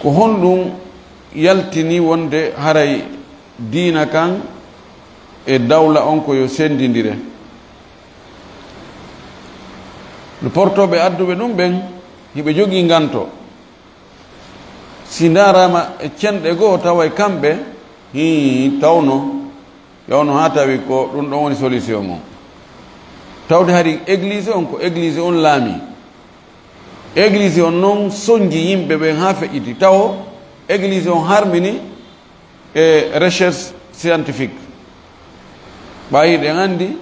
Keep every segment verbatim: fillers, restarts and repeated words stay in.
Ko honɗum yaltini wonde haray diina kan e dawla on ko yo senndindire? No portooɓe adduɓe ɗum ɓen, hiɓe jogii nganto. Si ndaaraama e cenɗe goo, tawa e kamɓe, hii, tawno, yawno haa tawi ko ɗum ɗon woni solution on. Tawde hari église on ko église on laami. Église on non sonji yimɓe ɓen haa feƴƴiti. Tawo église on harmini e recherche scientifique. Ɓayi ɗen anndi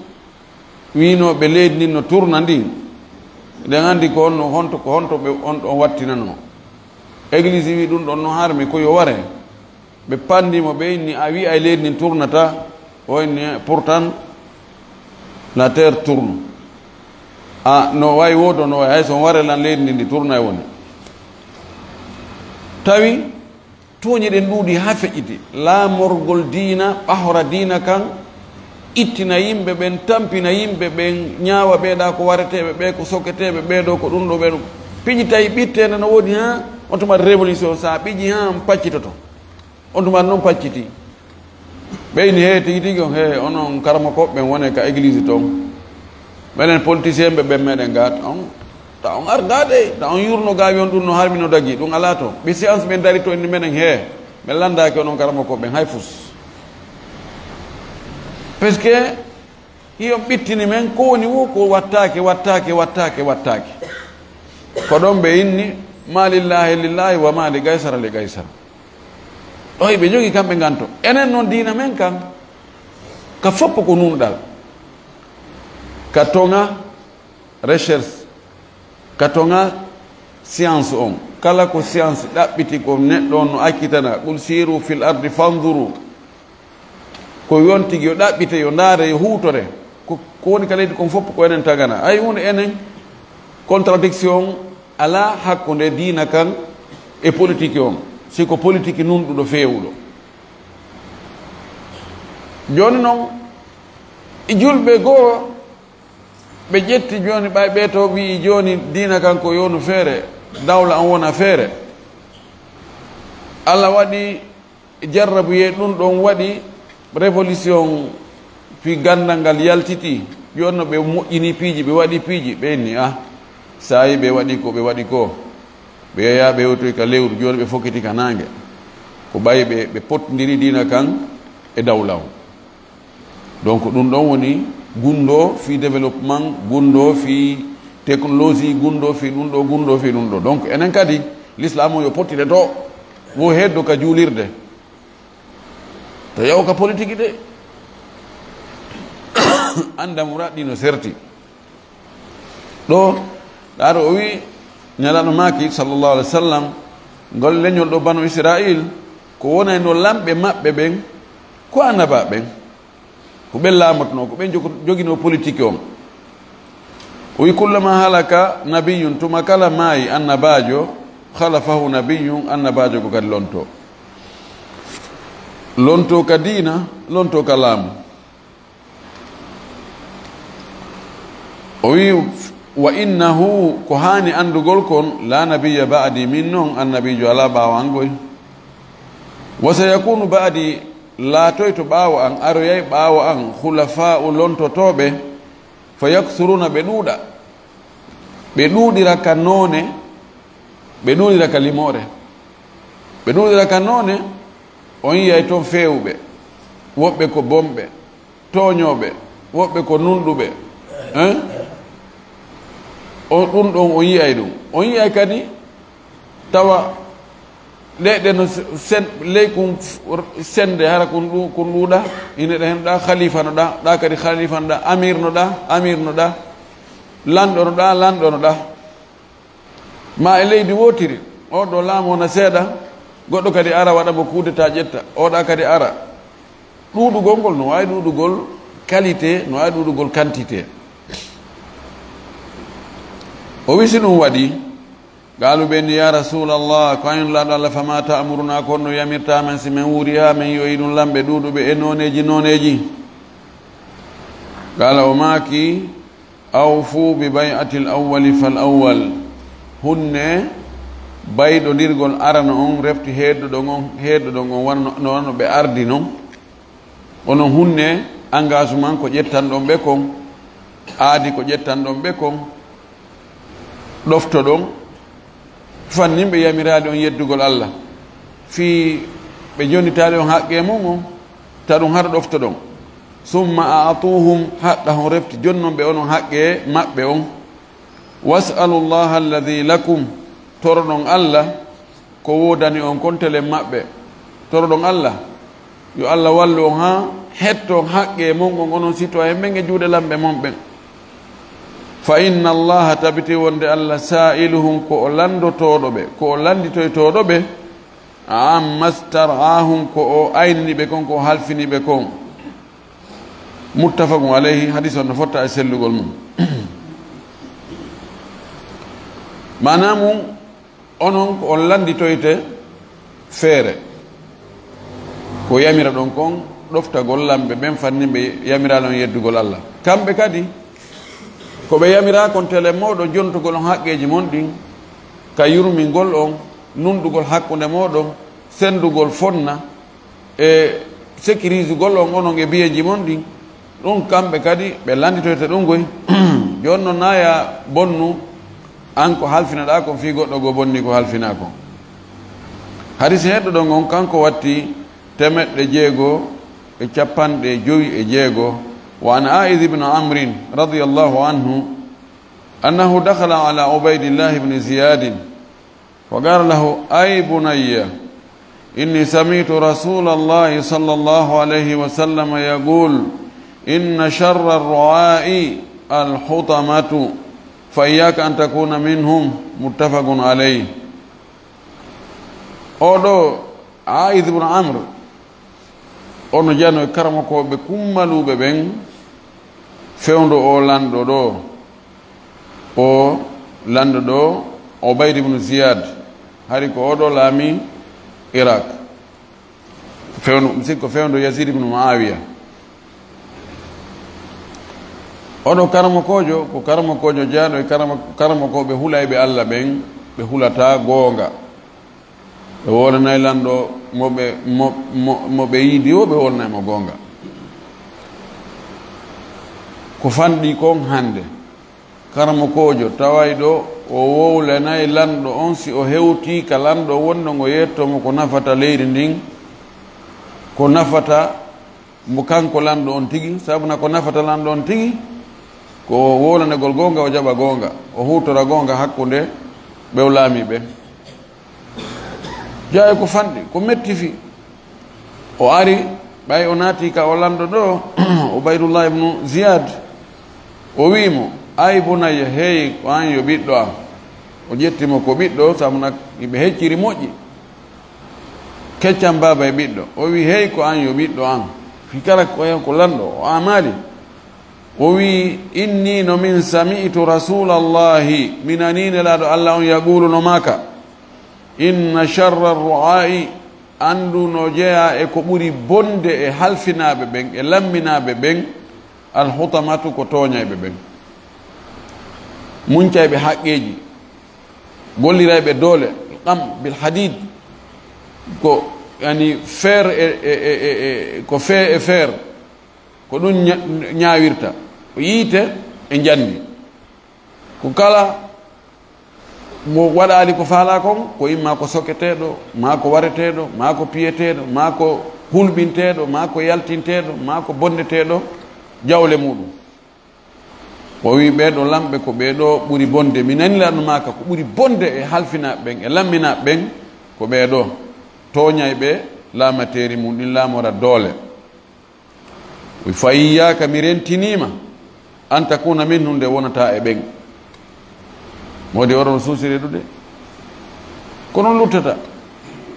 wiinooɓe leydi ndin no tourna ndin. Ɗen anndi ko honno, honto, ko honto ɓe on ɗon wattinanoo. Église wi ɗum ɗon no harmi ko yo ware. Ɓe panndi mo, ɓe inni, "A wi'ay leydi ndin tournata." O inni, "Pourtant, la terre tourne." A, no wawi woodo, no wawi, hay so on ware lan leydi ndin ndi tourna e woni. Tawi tooñe ɗen ɗuuɗi haa feƴƴiti. Laamorgol diina, ɓahora diina kan, ittina yimɓe ɓen, tampina yimɓe ɓen, ñaawa ɓeeɗa ko wareteeɓe, ɓee ko soketeeɓe, ɓee ɗo ko ɗum ɗo, ɓee ɗo. Piiji tawi ɓitteende no woodi haa, on tuma révolution, so a ɓiji haa on paccitoto. On tuma noon pacciti. Ɓeyni he tigi tigi on, he, onon karamokooɓe ɓen wone ka église toon. Menen politicien ɓe ɓen meɗen gaat on. Ta on ar gaade, ta on yurno gaawi on ɗum no harmi no dagi, ɗum alaa to. Ɓe séance ɓen dari to inni menen he, ɓe landaaki onon karamokooɓe ɓen hay fus. Parce que hiyo ɓittini men ko woni wo ko wattaake, wattaake, wattaake, wattaake. Ko ɗon ɓe inni, "Ma lillahi lillahi wa ma li gaysara li gaysara." Ɗo ɓe jogi kamɓe nganto. Enen noon diina men kan, ka foppo ko nunɗal. Ka toŋa recherche, ka toŋa science on. Kala ko science ɗaɓɓiti ko neɗɗo on no accitana, "Qul siru fil ardi fanzuru." Ko yon tigi yo ɗaɓɓite, yo ndaare, yo huutore. Ko, ko woni ka leydi kon fof ko enen tagana. Ay huunde enen contradiction alaa hakkunde diina kan e politique on. Si ko politique nunɗuɗo feewuɗo. Jooni noon, e julɓe goo, ɓe ƴetti jooni ɓay ɓe to wi'i jooni diina kan ko yonu feere, dawla on wona feere. Allah waɗi jarrabuyee ɗum ɗon waɗi révolution, fii ganndal ngal yaltiti. Jooni no ɓe moƴƴini piiji, ɓe waɗi piiji, ɓe inni, ah, saayi ɓe waɗi ko ɓe waɗi ko. Ɓe yeeyaa, ɓe yewtoyi ka lewru, jooni ɓe fokkiti ka naange. Ko ɓay ɓe, ɓe potndiri diina kan e dawla on. Donc, ɗum ɗon woni gunndoo fii développement, gunndoo fii technologie, gunndoo fii ɗum ɗo, gunndoo fii ɗum ɗo. Donc, enen kadi, l'islam o yo pottide to, wo heddo ka juulirde. To yaw ka politique de, annda muraad ɗi no serti. Ɗo, ɗaaro o wi, Nelaaɗo maaki, sallallahu alaihi wasallam, ngol leñol ɗo Banu Israil, ko wonayno lamɓe maɓɓe ɓen, ko annabaa ɓen. Ko ɓen laamotnoo, ko ɓen jogo-, joginoo politique on. O wi, "Kullama halaka nabiyyun", tuma kala maayi annabaajo, "khalafahu nabiyyun", annabaajo ko kadi lontoo. Lontoo ka diina, lontoo ka laamu. O wi, "Wa innahu", ko haani anndugol kon, "la nabiyya ba'di", min non annabiijo alaa ɓaawo an goy. "Wa sayakunu ba'di", laatoyto ɓaawo an, aroyay ɓaawo an, "khulafa'u", lontotooɓe, "fa yakthuruna", ɓe ɗuuɗa. Ɓe ɗuuɗira ka noone, ɓe ɗuuɗira ka limoore. Ɓe ɗuuɗira ka noone, on yiyay ton feewuɓe, woɓɓe ko bonɓe, tooñooɓe, woɓɓe ko nunɗuɓe. Hein? On, ɗum ɗon on yiyay ɗum. On yiyay kadi tawa ɗe, ɗe no sen-, ley kun f-, sende, hara kun ɗu-, kun ɗuuɗa, ine ɗa hen ɗa, khalifa no ɗa, ɗa kadi khalifa no ɗa, amir no ɗa, amir no ɗa, lanɗo no ɗa, lanɗo no ɗa. Ma e leydi wootiri, o ɗo laamu wona seeɗa, goɗɗo kadi ara waɗa mo coup d'état ƴetta, oɗa kadi ara. Ɗuuɗugol ngol no waawi ɗuuɗugol qualité, no waawi ɗuuɗugol quantité. O wi si ɗum waɗi, qaalu ɓe ni, "Ya Rasulallah, ko an Nulaaɗo Allah, fama ta'muruna, ko honno yamirta men si men wuuri haa men yoyi ɗum lamɓe ɗuuɗuɓe e nooneeji nooneeji?" Qaala, o maaki, "Awfu bi bay'atil awwali fal awwal." Hunne Bayɗondirgol arano on refti heeddoɗon on, heeddoɗon on wano, no wano ɓe ardi non. Onon hunne engagement ko ƴettanɗon ɓe kon, aadi ko ƴettanɗon ɓe kon, ɗoftoɗon, fannin ɓe yamiraali on yeddugol Allah, fii ɓe jonnitaali on haqqee mun on, ta ɗum hara ɗoftoɗon. Summa a'tuhum haqqahum, refti jonnon ɓe onon haqqee maɓɓe on. Was'alu llaha alladhi lakum, toroɗon Allah ko woodani on kon telen maɓɓe. Toroɗon Allah, yo Allah wallu on haa hetton haqqee mon on, onon citoyen ɓen e juuɗe lamɓe mon ɓen. Fa inna Allaha, tabiti wonde Allah, sa'iluhum, ko o lanndotooɗo ɓe, ko o lannditoytooɗo ɓe, amma star'ahum, ko o aynani ɓe kon, ko o halfini ɓe kon. Muttafaqun alayhi, hadis on no fotta e sellugol mum. Maanaa mum, onon ko on lannditoyte feere ko yamiraɗon kon, ɗoftagol lamɓe ɓen fannin ɓe yamiraali on yeddugol Allah. Kamɓe kadi, ko ɓe yamiraa kon telen mooɗon jontugol on haqqeeji mon ɗin, ka yurmingol on, nunɗugol hakkunde mooɗon, senndugol fonna, e sécurisugol on onon e biyeeji mon ɗin, ɗum kamɓe kadi ɓe lannditoyta ɗum koy. Jooni non naa ya bonnu an ko halfinaɗaa kon fii goɗɗo goo bonni ko halfinaa kon. Hadis heɗɗoɗon on kanko watti temeɗɗe jeego e capanɗe jowi e jeego. Wa an Aa'id ibn Amrin radiyallahu anhu annahu dakhala ala Ubaydillah ibn Ziyadin فقال له: أي بني، إني سمعت رسول الله صلى الله عليه وسلم يقول: إن شر الرعاء الحطمة، فإياك أن تكون منهم. متفق عليه. Oɗo Aa'id ibn Amr, ono jano e karamokooɓe kummaluuɓe ɓen, fewndo o lanɗo ɗo, o lanɗo ɗo, Ubayd ibn Ziyad, hari ko oɗo laami Iraq. Fewndo, mi sikko fewndo Yazid ibn Muawiya. Oɗo karamokoojo, ko karamokoojo jaaɗo e karamo-, karamokooɓe hulayɓe Allah ɓen, ɓe hulata goonga. Ɓe woolanay lanɗo mo ɓe, mo, mo, mo ɓe yiidi o, ɓe woolanay mo goonga. Ko fanɗi kon hannde, karamokoojo tawayɗo o wowlanay lanɗo on, si o hewtii ka lanɗo wonɗo ngo yettoo mo ko nafata leydi ndin, ko nafata mo kanko lanɗo on tigi, sabu na ko nafata lanɗo on tigi, ko o wowlanagol goonga, o jaɓa goonga, o huutora goonga hakkunde ɓe o laamii ɓe. Jaayo ko fanɗi, ko metti fii. O ari, ɓay o naati ka o lanɗo ɗo, Ubaydullah ibnu Ziyad, o wi'i mo, "Ay bunayya, hey, ko an yo ɓiɗɗo am." O ƴetti mo ko ɓiɗɗo, sabu na iɓe hecciri moƴƴi. Keccan baaba e ɓiɗɗo. O wi'i, "Hey, ko an yo ɓiɗɗo am." Fii kala ko, ko lanɗo, o amaali. O wi'i, "Inni no min sami'tu Rasulallahi, mi nanii Nelaaɗo Allah on yaqulu no maaka, 'Inna sharra ru'a'i,' anndu no jeyaa e ko ɓuri bonde e halfinaaɓe ɓen, e lamminaaɓe ɓen, al-hutamatu ko tooñayɓe ɓen. Muncayɓe haqqeeji, gollirayɓe doole, qam bil hadid, ko yani fer e, e, e, e, e, ko fee e fer, ko ɗum ña-, ñaawirta, ko yiite e njandi. Ko kala mo waɗaali ko faalaa kon, ko imma ko soketeeɗo, maa ko wareteeɗo, maa ko piyeteeɗo, maa ko hulɓinteeɗo, maa ko yaltinteeɗo, maa ko bonndeteeɗo jawle muɗum." O wi'i, "Ɓee ɗoo lamɓe ko ɓee ɗoo ɓuri bonde. Mi nanii Nelaaɗo maaka ko ɓuri bonde e halfinaaɓe ɓen, e lamminaaɓe ɓen, ko ɓee ɗoo. Tooñayɓe laamateeri mum ɗin, laamora doole." "Fa iyyaaka, mi rentiniima, an takuuna minhum, nde wonataa e ɓen." Moodi oɗon suusiri ɗuɗe. Kono luttata.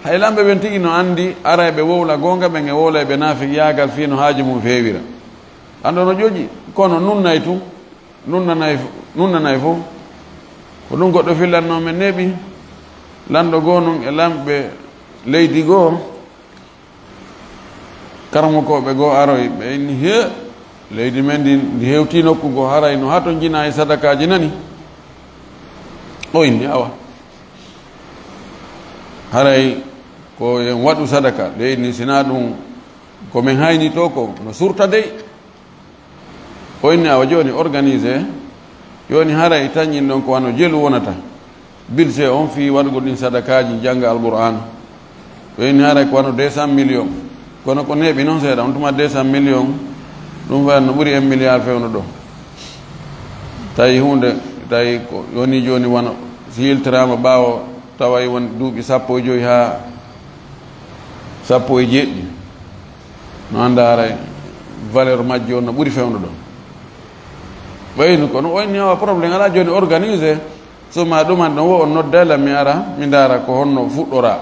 Hay lamɓe ɓen tigi no anndi, aray ɓe wowla goonga ɓen e wowlayɓe naafiqiyaagal fii no haaju mum feewira. Anndo no ƴoƴi, kono nunnay tun, nunnanay, nunnanay fof. Ko ɗum goɗɗo fillatnoo men neeɓi. Lanɗo goo non e lamɓe leydi goo, karamokooɓe goo aroyi, ɓe inni, "He, leydi men ndin, ndi hewtii nokku goo, haray no hatonjinaa e sadakaaji nani." O inni, "Awa, Haray ko en waɗu sadaka, leydi ni, sinaa ɗum ko men haynitoo ko no surta dey. O inni, awa jooni organisé, jooni haray tañin ɗon ko wano jelu wonata. Budget on fii waɗugol ɗin sadakaaji, jannga Alqur'aana. O inni haray ko wano deux cent millions. Kono ko neeɓi noon seeɗa, on tuma deux cent millions, ɗum fayat no ɓuri un milliard fewndo ɗo. Tawi huunde, tawi ko woni jooni wano, si yiltoraama ɓaawo, tawa e won duuɓi sappo e joy haa sappo e jeeɗiɗi. No annda haray valeur majji on no ɓuri fewndo ɗon. Ɓayno kono o inni awa problème alaa, jooni organisé, so ma ɗuman ɗon wo on nodda lan mi ara, mi ndaara ko honno fuɗɗora.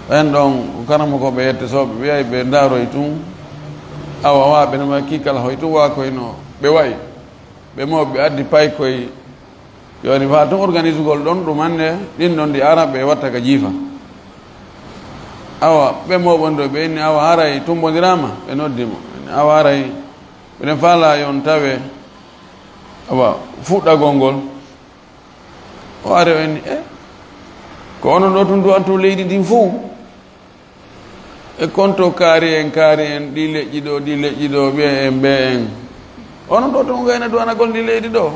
Ɓen ɗon ko karamokooɓe yette sooɓe ɓiyay ɓe ndaaroy tun. Awa wa ɓe no kii kala hoy tun wa koy no ɓe wayi. Ɓe mawɓe ɓe addi pay koy. Jooni faa tun organisugol ɗon ɗuman ne, ɗin ɗon ɗi ara ɓe watta ka jiifa. Awa ɓe mawɓe ɗo ɓe inni awa haray tumbondiraama, ɓe noddi mo. Awa haray ɓeɗen faalaa yo on tawe awa fuɗɗagol ngol. O ari o inni, e ko onon ɗo tun du'anto leydi ndin fow. E konto kaari en, kaari en, ɗi leƴƴi ɗo, ɗi leƴƴi ɗo, ɓe en, ɓe en. Onon ɗo tun gayna du'anagol ndi leydi ɗo.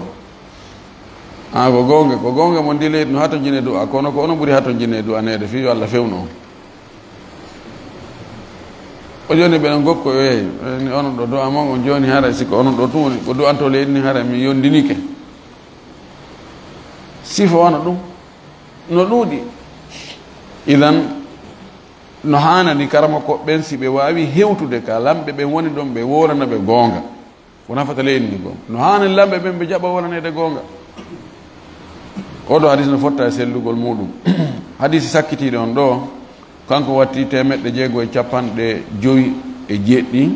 A ko goonga, ko goonga mo ndi leydi no hatonjine du'a, kono ko onon ɓuri hatonjine du'aneede fii yo Alla fewnu on. O jooni ɓe no gokko o yehi, ni onon ɗo du'a mon on jooni haray si ko onon ɗo tun woni, ko du'anto leydi ni haray mi yondinike. Sifa wano ɗum no ɗuuɗi. Idan, no haanani karamokooɓe ɓen, si ɓe waawi hewtude ka lamɓe ɓen woni ɗon, ɓe woolana ɓe goonga. Ko nafata leydi ndi goo. No haanani lamɓe ɓen ɓe jaɓa woolaneede goonga. Oɗo hadis no fotta e sellugol muuɗum. Hadisi sakkitiiɗo on ɗo, kanko watti teemeɗɗe jeego e capanɗe jowi e jeeɗiɗi.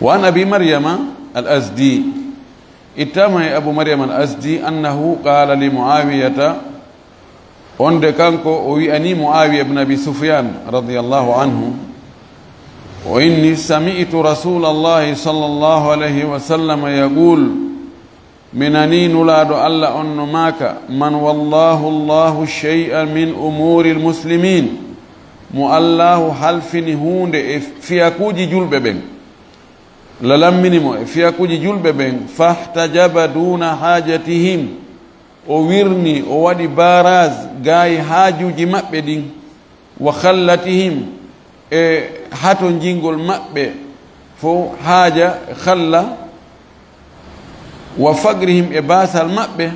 Wa an Abi Maryama al Asdi, ittama e Abu Maryama al Asdi, annahu qala li Muawiyata, on de kanko o wi'ani Muawiya ibn Abi Sufyan radiyallahu anhu, o inni, sami'tu Rasulallahi sallallahu alayhi wa sallam yaqul, mi nani Nulaaɗo Alla on no maaka, man wallahu Allahu shay'an min umuri almuslimin, mo Allahu halfini huunde e fiyakuuji julɓe ɓen, Alla lammini mo e fiyakuuji julɓe ɓen, fahtajaba duna hajatihim, o wirni, o waɗi barrage gaayi haajuuji maɓɓe ɗin, wa khallatihim, e hatonjingol maɓɓe fow, haaja, khalla, wa fagrihim, e baasal maɓɓe,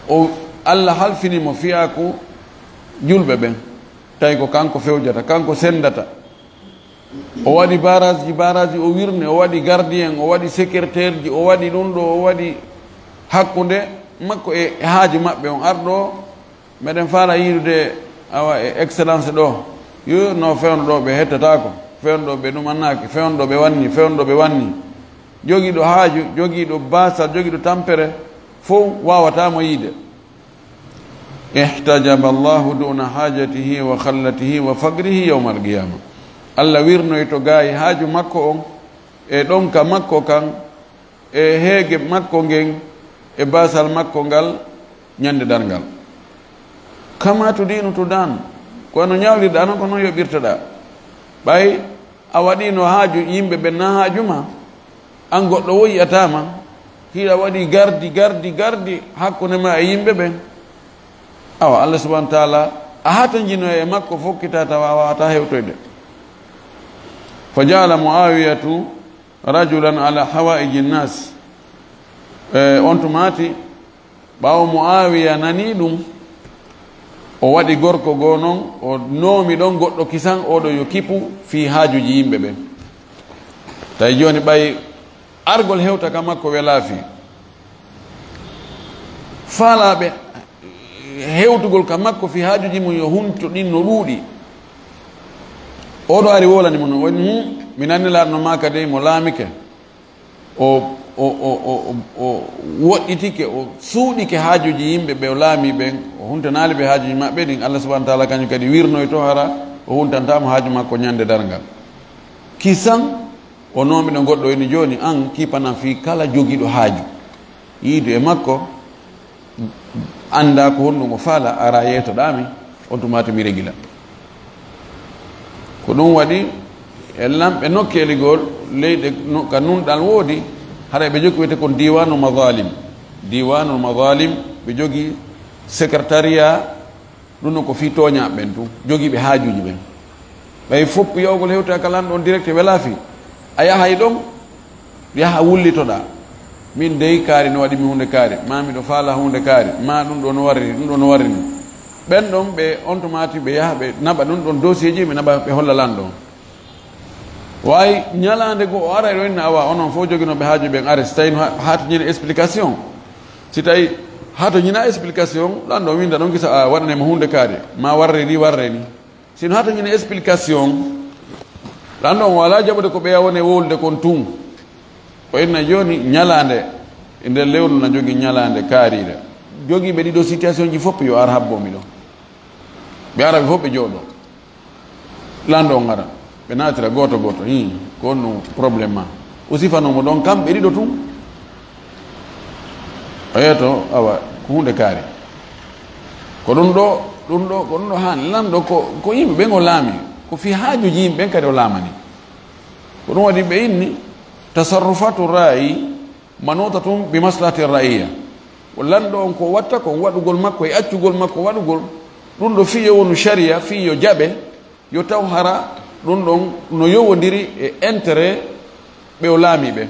o Alla halfini mo fiyaaku julɓe ɓen, tawi ko kanko fewjata, kanko sendata. O waɗi barrage ji, barrage ji, o wirni, o waɗi gardien, o waɗi secrétaire ji, o waɗi ɗum ɗo, o waɗi hakkunde makko e haaju maɓɓe on. Arɗo o, meɗen faala yiidude, awa, e excellence ɗo. Yo, no fewndo ɗo ɓe hettataako, fewndo ɗo ɓe ɗumannaaki, fewndo ɗo ɓe wanni, fewndo ɗo ɓe wanni. Jogiiɗo haaju, jogiiɗo baasal, jogiiɗo tampere, fow waawataa mo yiide. Ihtajaba Allahu duna hajatihi wa khallatihi wa fagrihi yawmal qiyama. Alla wirnoyto gaayi haaju makko on, e ɗonka makko kan, e heege makko ngen, e baasal makko ngal, ñande darngal. Kama tudinu tudan, ko no ñawlirɗa non, ko non yoɓirteɗa. Ɓay a waɗino haaju yimɓe ɓen, na haaju ma, an goɗɗo wo yi'ataa ma, hiɗa waɗi gardi, gardi, gardi hakkunde ma e yimɓe ɓen. Awa, Allah subhanahu wa ta'ala, a hatanjino e makko fokkita tawa a waawataa hewtoyde. Fa ja'ala Muawiyatu rajulan ala hawaiji nnas. E, on tumaati, ɓaawo Muawiya nani ɗum, o waɗi gorko goo non, o noomi ɗon goɗɗo kisan, oɗo yo kipu fii haajuuji yimɓe ɓen. Tawi jooni ɓay argol hewta ka makko welaa fii. Faalaaɓe hewtugol ka makko fii haajuuji mum yo hunto ɗin no ɗuuɗi. Oɗo ari wolani mo no, o inni, "Hmm, mi nani laaɗo no maa kadi mo laamike." O, o, o, o, o, o woɗɗitike, o suuɗike haajuuji yimɓe ɓe o laami ɓen, o huntanaali ɓe haajuuji maɓɓe ɗin. Allah subhanahu wa ta'ala kañum kadi wirnoyto hara o huntantaa mo haaju makko ñande darngal. Kisan, o noomi ɗo goɗɗo eni jooni, an kipanan fii kala jogiiɗo haaju. Yiidu e makko, Annda ko honɗum o faala, ara yeetoɗaa mi, on tuma to mi regila. Ko ɗum waɗi e lamɓe nokkeeli goo, leyɗe no, ka nunɗal woodi, haray ɓe jokki wiyete kon Diiwaanul Mazalim. Diiwaanul Mazalim, ɓe jogi secrétariat, ɗum ɗon ko fii tooñaaɓe ɓen tun, jogiiɓe haajuuji ɓen. Ɓay fof yawgol hewta ka lanɗo on direct welaa fii. A yahay ɗon, yaha wullitoɗaa. Min dey kaari no waɗi mi huunde kaari, maa miɗo faala huunde kaari, maa ɗum ɗo no warri, ɗum ɗo no warri ni. Ɓen ɗon ɓe on tuma to ɓe yaha ɓe naɓa ɗum ɗon dossier ji, ɓe naɓa ɓe holla lanɗo on. Waawi ñalaande goo o ara ɗo inna awa onon fof joginooɓe haaju ɓen are, so tawi no ha-, haa to ñini explication. Si tawi haa to ñina explication, lanɗo on winda ɗon gisa a waɗanay mo huunde kaari, maa warre ni, warre ni. Sino hata ñande explication, lanɗo on wala jaɓude ko ɓeya woni e wowlude kon tun. O inna jooni ñalaande, e nder lewru na jogii ñalaande kaariire. Jogiiɓe ɗiɗo situation ji fof yo ar habbo mi ɗo. Ɓe ara ɓe fof ɓe jooɗo. Lanɗo on ara. Ɓe naatira gooto gooto. Hii, ko honno problème ma? O sifanoo mo ɗon kamɓe ɗiɗo tun. O yeeto, awa, ko huunde kaari. Ko ɗum ɗo, ɗum ɗo, ko ɗum ɗo haani. Lanɗo ko, ko yimɓe ɓen o laami. Ko fii haajuuji yimɓe ɓen kadi o laamani. Ko ɗum waɗi ɓe inni, tasarrufatu ra'i manutatun bi maslahati ra'iya. Ko lanɗo on ko watta kon waɗugol makko e accugol makko waɗugol. Ɗum ɗo fii yo wonu sharia, fii yo jaɓe, yo taw hara ɗum ɗon no yowondiri e intérêt ɓe o laami ɓe.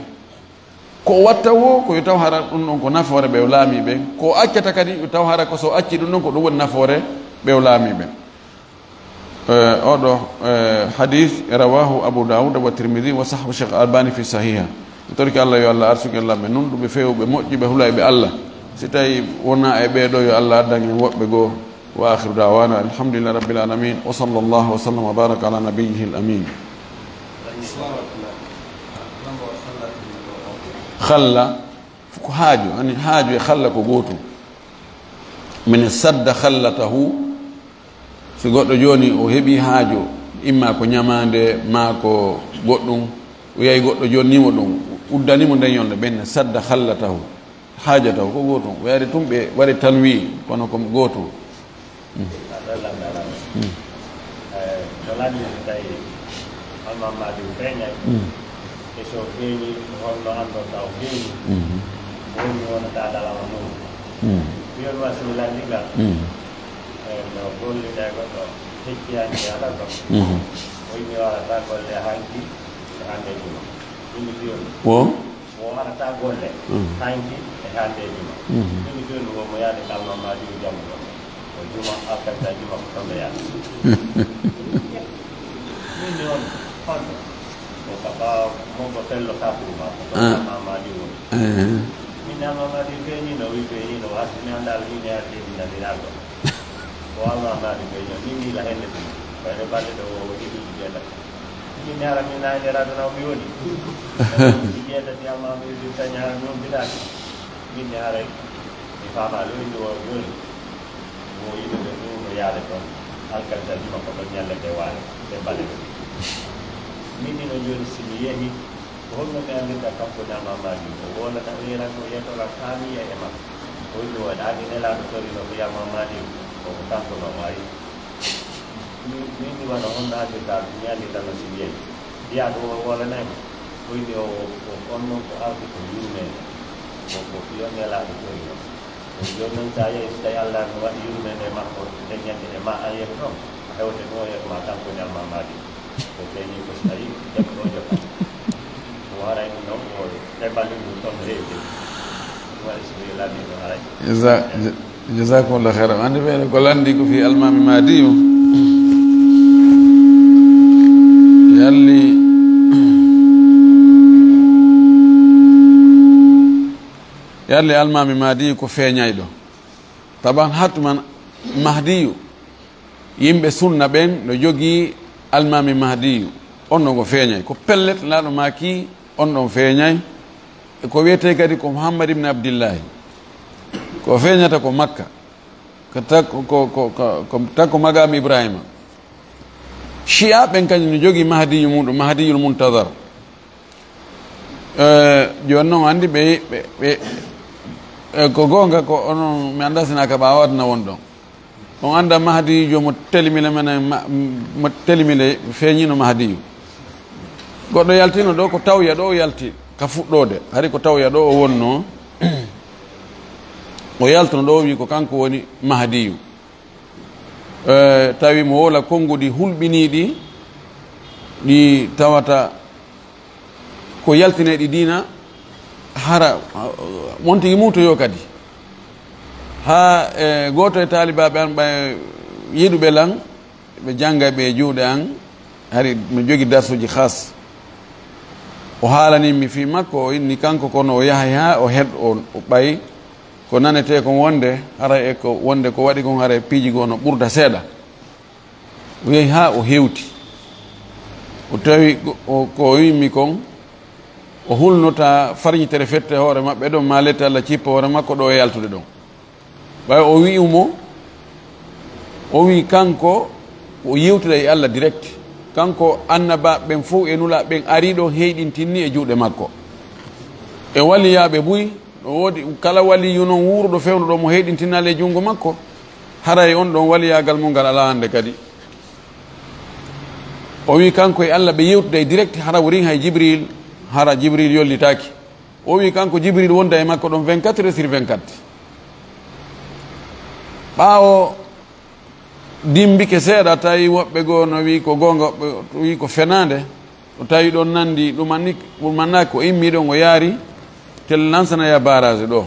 Ko o watta wo, ko yo taw hara ɗum ɗon ko nafoore ɓe o laami ɓe. Ko o accata kadi, yo taw hara ko so o acci ɗum ɗon ko ɗum woni nafoore ɓe o laami ɓe. Eh, oɗo, eh, hadith rawahu Abu Dawud wa Tirmidhi wa sahhu Sheikh Albani fi sahiha. Mi torki Allah yo Allah arsuki Allah ɓe nunɗuɓe fewɓe moƴƴuɓe hulayɓe Allah. Si tawi wona e ɓee ɗo yo Allah addan en woɓɓe goo. Wa akhiru da'wana alhamdulillahi rabbil alamin. Wa sallallahu wa sallam wa baraka ala nabiyyihil amin. Khalla, ko haaju, ani haaju e khalla ko gootum. Min sadda khallatahu, si goɗɗo jooni o heɓi haaju, imma ko ñamaande, maa ko goɗɗum, o yahi goɗɗo jonnimo ɗum, uddani mo nden yolnde, ɓen sadda khallatahu. Haajatahu ko gootum. Ɓe ari tun ɓe waɗi tanwi, kono ko gootum. Mm. Mm. Eh, no lanni so tawi Almaami Maadi feeñay. Mm. E so feeñi, holno anndorta o feeñi? Mhm. Woni wonata dalama mum. Mm. Wiyon wa so mi lanni ka. Mm. Eh, no gollida e goɗɗo hecciyaani e alal kam. Mhm. O inni warata golle hanki e hande juma. Inni wiyon. Wo? O arata golle. Mm. Hanki e hande juma. Mhm. Ɗum jooni wonmo yaade kalma ma ɗum janngo. O juma, alkadda juma ko toon ɓe yaade. Min ni on, on. O papa, mon ko fello kafuru ma, ko toon. Ah. Alma ma ɗum woni. Eh. Min alma ma ɗum feeñino, wi feeñino, wasi mi annda ala min e arde min nandirago. O alma ma ɗum feeñino, min ni la hende ɗum. Ɓayde balɗe ɗo o, o ɗiɗi jeetati. Min ne hara min nayi nder aduna o mi woni. Si jeetati amma mi wirta ñaara mi wondidaaki. Min ne haray mi faamaali o inde o mi woni. Mo yiɗuɓe ɗum no yaade toon. Alkadda juma ko ɗon ñallete waale. Ɓe mbaɗe ɗum. Min ni no jooni si mi yehi. Ko honno mi anndirta kanko ñaama maali? O wolata o yeran o yetoran haa mi yiya e makko. O inde o waɗa adi nelaaɗo torino ko yama maali. Ko ko kanko no maayi. Min, min mi wano honno addirta mi andi tan no si jeeyi. Biya ɗo o wolanay mo. Koyni o, o, on non ko ardi ko yurmeende. Ko, ko fiyo nelaaɗo koyni o. Ko jooni non sa yehi so tawi Allah no waɗi yurmeende e makko, e ñande e ma a yehi ɗon. A hewte ɗo e ma kanko ñalma maadi. Ko feeñi ko so tawi debbo ɗo jokka. Ko haray ɗum non ko e balɗe mum ton reeje. Ɗum waɗi so tawi laabi no haray. Jaza-, jazakumullah khairan. Andi ɓe ko landi ko fi almami Mahdi o. Yalli, yalli almami Mahdi ko feeñayɗo. Taban hatman Mahdiyu. Yimɓe sunna ɓen no jogii almami Mahdiyu. On ɗon ko feeñay. Ko pellet laaɗo maaki on ɗon feeñay. E ko wiyetee kadi ko Muhammad ibn Abdillahi. Ko feeñata ko Makka. Ko ta-, ko, ko, ko, ko, ko ta-, ko maqaam Ibrahima. Shi'a ɓen kañum no jogii Mahdiyu muɗum, Mahdiyul Muntazar. Eh, jooni noon anndi ɓe, ɓe, ɓe, E, ko goonga, ko onon, mi anndaa si na ka ɓaawaata na won ɗon. On anndaa Mahdiijo mo telimile menen, ma-, mo telimile feeñino Mahdiijo. Goɗɗo yaltino ɗo, ko tawya ɗo o yalti ka fuɗɗoode. Hari ko tawya ɗo o wonnoo. O yaltuno ɗo, o wi'i ko kanko woni Mahdiijo. E, tawi mo wola konnguɗi hulɓiniiɗi, ɗi tawata ko yaltinayɗi diina, hara, won tigi muutoyo kadi. Haa, e, gooto e taalibaaɓe an ɓay yiɗuɓe lan, ɓe jannga ɓe e juuɗe an, hari mi jogi darsuuji khas. O haalanii mi fii makko, o inni kanko kono o yahay haa o heɗ-, o, o ɓay ko nanetee kon wonde, haray e ko wonde ko waɗi kon, haray piiji goo no ɓurda seeɗa. O yehi haa o hewti. O tawi ko, o, ko o wi'mi kon, o hulnota farñitere fette hoore maɓɓe ɗon, maa lette Alla cippa hoore makko ɗo e yaltude ɗon. Ɓay o wi'i mo, o wi'i kanko o yewtida e Alla direct. Kanko annabaaɓe ɓen fow e nulaaɓe ɓen arii ɗo heyɗintinni e juuɗe makko. E waliyaaɓe buy, no woodi kala waliyu non wuuruɗo fewndo ɗo mo heyɗintinnaali e junngo makko, haray on ɗon waliyaagal mun ngal alaa hannde kadi. O wi'i kanko e Alla ɓe yewtida e direct, hara wurin hay Jibril, hara Jibril yollitaaki. O wi'i kanko Jibril wonda e makko ɗon vingt-quatre heures sur vingt-quatre. Ɓaawo dimbike seeɗa, tawi woɓɓe goo no wi'i ko goonga, woɓɓe wi'i ko fenaande. O tawi ɗon nandi ɗumanni-, ɗumannaaki, o immi ɗon o yaari tel Lansana ya barrage ɗo.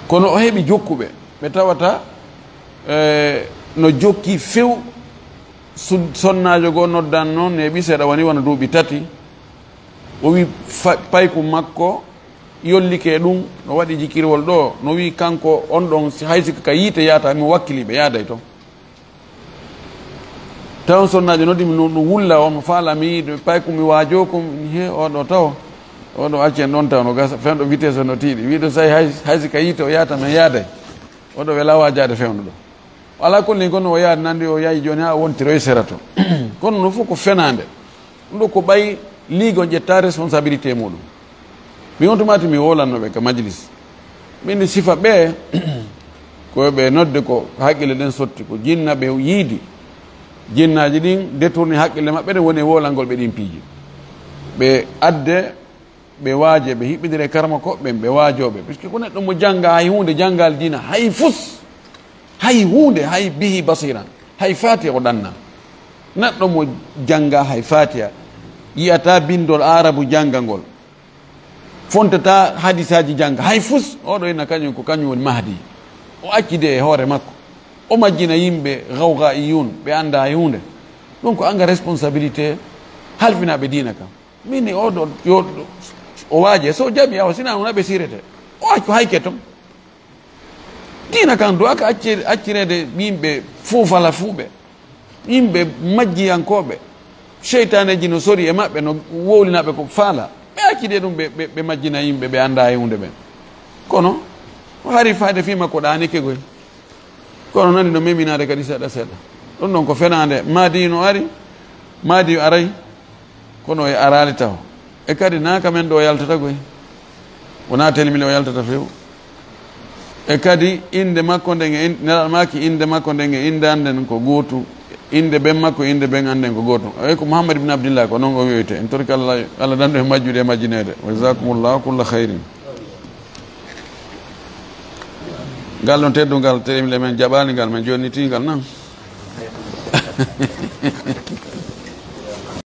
Kono o heɓi jokkuɓe, ɓe tawata, e, no jokki few. Su-, sonnaajo goo noddan non, neeɓi seeɗa, woni wona duuɓi tati. O wi fa-, payku makko yollike ɗum, no waɗi jikirwol ɗo, no wi kanko on ɗon, si hay si ka yiite yaata, mi wakkili ɓe yaaday ton. Tawi on sonnaajo noddi mi, no, no wulla, o mo faala mi yiide payku, mi waajoo ko, mi he, oɗo taw, oɗo acci en ɗon taw, no gasa, fewndo vitesse no tiiɗi. Wiiɗo say hay, hay si ka yiite o yaata, men yaaday. Oɗo wela waajaade fewndo ɗo. Alaa kulli, kono o yaari nandi, o yahi jooni haa o wontiri e sera to. Kono no fof ko fenaande. Ɗum ɗo ko ɓay liigo ƴetta responsabilité muɗum. Mi on tumaati mi woolanno ɓe ka majlis. Min ni sifa ɓe, ko ɓe nodde ko haqqille ɗen sotti, ko jinna ɓe yiidi. Jinnaaji ɗin détourni haqqille maɓɓe ɗen woni e woolangol ɓe ɗin piiji. Ɓe adde ɓe waaje, ɓe hiɓɓindira e karama ko ɓen, ɓe waajooɓe. Puisque ko neɗɗo mo jannga hay huunde, janngaali diina hay fus, hay huunde, hay bihi basiran, hay faatiha o ɗanna. Neɗɗo mo jannga hay faatiha, yi'ata bindol aarabu jannga ngol, fontata hadisaaji jannga hay fus, oɗo ina kañum ko kañum woni Mahdi. O acci de e hoore makko. O majjina yimɓe gawga iyun, ɓe annda hay huunde. Ɗum ko anga responsabilité halfinaaɓe diina kan. Min ni oɗo, yo, o waaje, so jaɓi awa, sina wona ɓe sirete. O accu hayke ton. Diina kan duwaka acce-, accireede yimɓe fufala fuuɓe, yimɓe majjiyankooɓe. Seytaaneji no sori e maɓɓe, no wowlinaɓe ko faala. Ɓe accide ɗum, ɓe, ɓe, ɓe majjina yimɓe, ɓe annda e huunde ɓen. Kono, o hari fayde fii makko ɗaanike goy. Kono nani no meminaade kadi seeɗa seeɗa. Ɗum ɗon ko fenaande. Mahdi no ari, Mahdi aray, kono e araali taw. E kadi naa ka men ɗo yaltata goy. Wonaa telimile o yaltata few. E kadi innde makko nden e in-, Nelaaɗo maaki innde makko nden e innde an nden ko gootum. Innde ben makko, innde ben an nden ko gootum. O wi'i ko Muhammad ibn Abdillah, ko non o wi'oyte. En torki Allah, Allah dandu en majjude e majjineede. Wa jazakumullahu kulla khairin. Ngal ɗon teddungal, teɗemle men jaɓaali ngal, men jonnitii ngal nan.